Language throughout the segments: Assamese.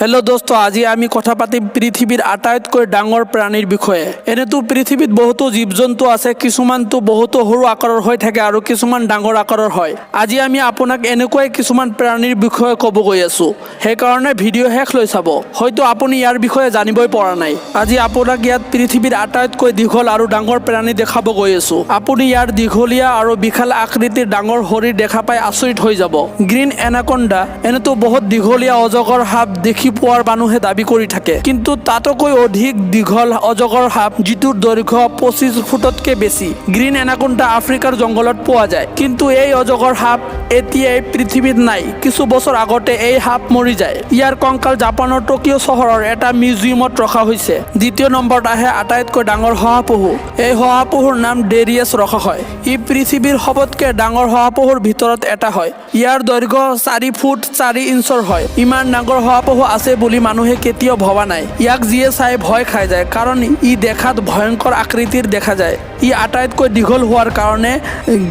হেল্ল' দোস্ত, আজি আমি কথা পাতিম পৃথিৱীৰ আটাইতকৈ ডাঙৰ প্ৰাণীৰ বিষয়ে। এনেতো পৃথিৱীত বহুতো জীৱ জন্তু আছে। কিছুমানতো বহুতো সৰু আকাৰৰ হৈ থাকে আৰু কিছুমান ডাঙৰ আকাৰৰ হয়। আজি আমি আপোনাক এনেকুৱাই কিছুমান প্ৰাণীৰ বিষয়ে ক'ব গৈ আছোঁ। সেইকাৰণে ভিডিঅ' শেষ লৈ চাব। হয়তো আপুনি ইয়াৰ বিষয়ে জানিবই পৰা নাই। আজি আপোনাক ইয়াত পৃথিৱীৰ আটাইতকৈ দীঘল আৰু ডাঙৰ প্ৰাণী দেখাব গৈ আছোঁ। আপুনি ইয়াৰ দীঘলীয়া আৰু বিশাল আকৃতিৰ ডাঙৰ শৰীৰ দেখা পাই আচৰিত হৈ যাব। Green anaconda. এনেতো বহুত দীঘলীয়া অজগৰ সাপ দেখি পোৱাৰ মানুহে দাবী কৰি থাকে, কিন্তু তাতোকৈ অধিক দীঘল অজগৰ সাপ, যিটোৰ দৈৰ্ঘ্য 25 ফুটতকৈ বেছি। গ্ৰীণ এনাকণ্ডা আফ্ৰিকাৰ জংঘলত পোৱা যায়। কিন্তু এই অজগৰ সাপ এতিয়াই পৃথিৱীত নাই। কিছু বছৰ আগতে এই সাপ মৰি যায়। ইয়াৰ কংকাল জাপানৰ টকিঅ' চহৰৰ এটা মিউজিয়ামত ৰখা হৈছে। দ্বিতীয় নম্বৰত আহে আটাইতকৈ ডাঙৰ শহাপহু। এই শহাপহুৰ নাম ডেৰিয়াছ ৰখা হয়। ই পৃথিৱীৰ সবতকৈ ডাঙৰ শহাপহুৰ ভিতৰত এটা হয়। ইয়াৰ দৈৰ্ঘ্য 4 ফুট 4 ইঞ্চৰ হয়। ইমান ডাঙৰ শহাপহু আছে বুলি মানুহে কেতিয়াও ভবা নাই। ইয়াক যিয়ে চাই ভয় খাই যায়, কাৰণ ই দেখাত ভয়ংকৰ আকৃতিৰ দেখা যায়। ই আটাইতকৈ দীঘল হোৱাৰ কাৰণে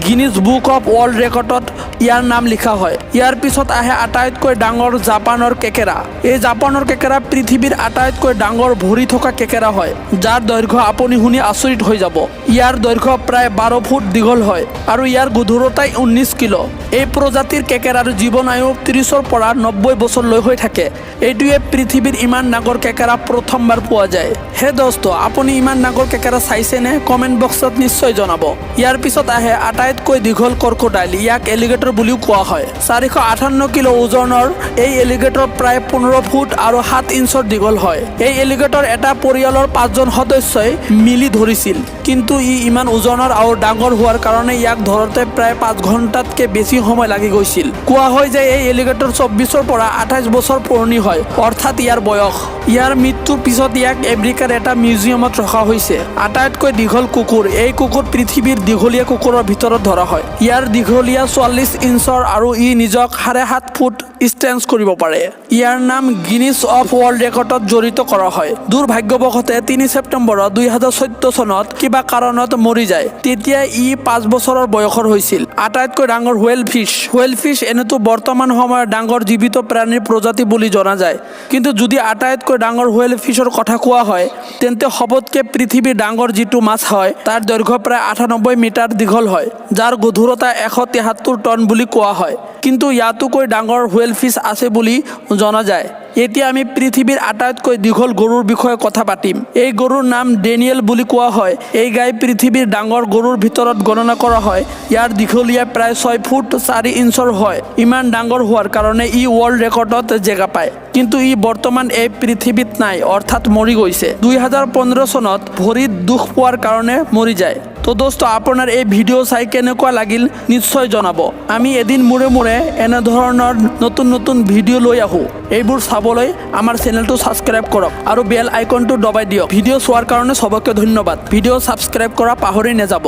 গিনিজ বুক অফ ৱৰ্ল্ড ৰেকৰ্ডত ইয়াৰ নাম লিখা হয়। ইয়াৰ পিছত আহে আটাইতকৈ ডাঙৰ জাপানৰ কেকেৰা। এই জাপানৰ কেকেৰা পৃথিৱীৰ আটাইতকৈ ডাঙৰ ভৰি থকা কেকেৰা হয়, যাৰ দৈৰ্ঘ্য আপুনি শুনি আচৰিত হৈ যাব। ইয়াৰ দৈৰ্ঘ্য প্ৰায় 12 ফুট দীঘল হয় আৰু ইয়াৰ গধুৰতাই 19 কিলো। এই প্ৰজাতিৰ কেকেৰাৰ জীৱন আয়ু 30ৰ পৰা 90 বছৰলৈ হৈ থাকে। এইটোৱে পৃথিৱীৰ ইমান ডাঙৰ কেকেৰা প্ৰথমবাৰ পোৱা যায়। হে দোস্ত, আপুনি ইমান ডাঙৰ কেকেৰা চাইছেনে? কমেণ্ট বক্সত নিশ্চয় জনাব। ইয়াৰ পিছত আহে আটাইতকৈ দীঘল ক্ৰকোডাইল। ইয়াক এলিগেটৰ বুলিও কোৱা হয়। 458 কিলো ওজনৰ এই এলিগেটৰ প্ৰায় 15 ফুট আৰু 7 ইঞ্চৰ দীঘল হয়। এই এলিগেটৰ এটা পৰিয়ালৰ পাঁচজন সদস্যই মিলি ধৰিছিল। কিন্তু ই ইমান ওজনৰ আৰু ডাঙৰ হোৱাৰ কাৰণে ইয়াক ধৰোঁতে প্ৰায় 5 ঘণ্টাতকৈ বেছি সময় লাগি গৈছিল। কোৱা হয় যে এই এলিগেটৰ 24ৰ পৰা 28 বছৰ পুৰণি হয়, অৰ্থাৎ ইয়াৰ বয়স। ইয়াৰ মৃত্যুৰ পিছত ইয়াক আমেৰিকাৰ এটা মিউজিয়ামত ৰখা হৈছে। আটাইতকৈ দীঘল কুকুৰ। এই কুকুৰ পৃথিৱীৰ দীঘলীয়া কুকুৰৰ ভিতৰত ধৰা হয়। ইয়াৰ দীঘলীয়া 44 ইঞ্চৰ আৰু ই নিজক 7.5 ফুট ষ্টেঞ্চ কৰিব পাৰে। ইয়াৰ নাম গিনিজ অফ ৱৰ্ল্ড ৰেকৰ্ডত জড়িত কৰা হয়। দুৰ্ভাগ্যবশতে 3 ছেপ্টেম্বৰত 2014 চনত কিবা কাৰণত মৰি যায়। তেতিয়া ই 5 বছৰৰ বয়সৰ হৈছিল। আটাইতকৈ ডাঙৰ হুৱেল ফিছ। হুৱেল ফিছ এনেতো বৰ্তমান সময়ত ডাঙৰ জীৱিত প্ৰাণীৰ প্ৰজাতি বুলি জনা যায়। কিন্তু যদি আটাইতকৈ ডাঙৰ হুৱেল ফিছৰ কথা কোৱা হয়, তেন্তে সবতকৈ পৃথিৱীৰ ডাঙৰ যিটো মাছ হয়, তাৰ দৈৰ্ঘ্য প্ৰায় 98 মিটাৰ দীঘল হয়, যাৰ গধুৰতা 173 টন বুলি কোৱা হয়। কিন্তু ইয়াতোকৈ ডাঙৰ হুৱেল ফিছ আছে বুলি জনা যায়। এতিয়া আমি পৃথিৱীৰ আটাইতকৈ দীঘল গৰুৰ বিষয়ে কথা পাতিম। এই গৰুৰ নাম ডেনিয়েল বুলি কোৱা হয়। এই গাই পৃথিৱীৰ ডাঙৰ গৰুৰ ভিতৰত গণনা কৰা হয়। ইয়াৰ দীঘলীয়া প্ৰায় 6 ফুট 4 ইঞ্চৰ হয়। ইমান ডাঙৰ হোৱাৰ কাৰণে ই ৱৰ্ল্ড ৰেকৰ্ডত জেগা পায়। কিন্তু ই বৰ্তমান এই পৃথিৱীত নাই, অৰ্থাৎ মৰি গৈছে। 2015 চনত ভৰিত দুখ পোৱাৰ কাৰণে মৰি যায়। তো দোস্ত, আপোনাৰ এই ভিডিঅ' চাই কেনেকুৱা লাগিল নিশ্চয় জনাব। আমি এদিন মূৰে মূৰে এনেধৰণৰ নতুন নতুন ভিডিঅ' লৈ আহোঁ। এইবোৰ চাবলৈ আমাৰ চেনেলটো ছাবস্ক্ৰাইব কৰক আৰু বেল আইকনটো দবাই দিয়ক। ভিডিঅ' চোৱাৰ কাৰণে চবকে ধন্যবাদ। ভিডিঅ' ছাবস্ক্ৰাইব কৰা পাহৰি নাযাব।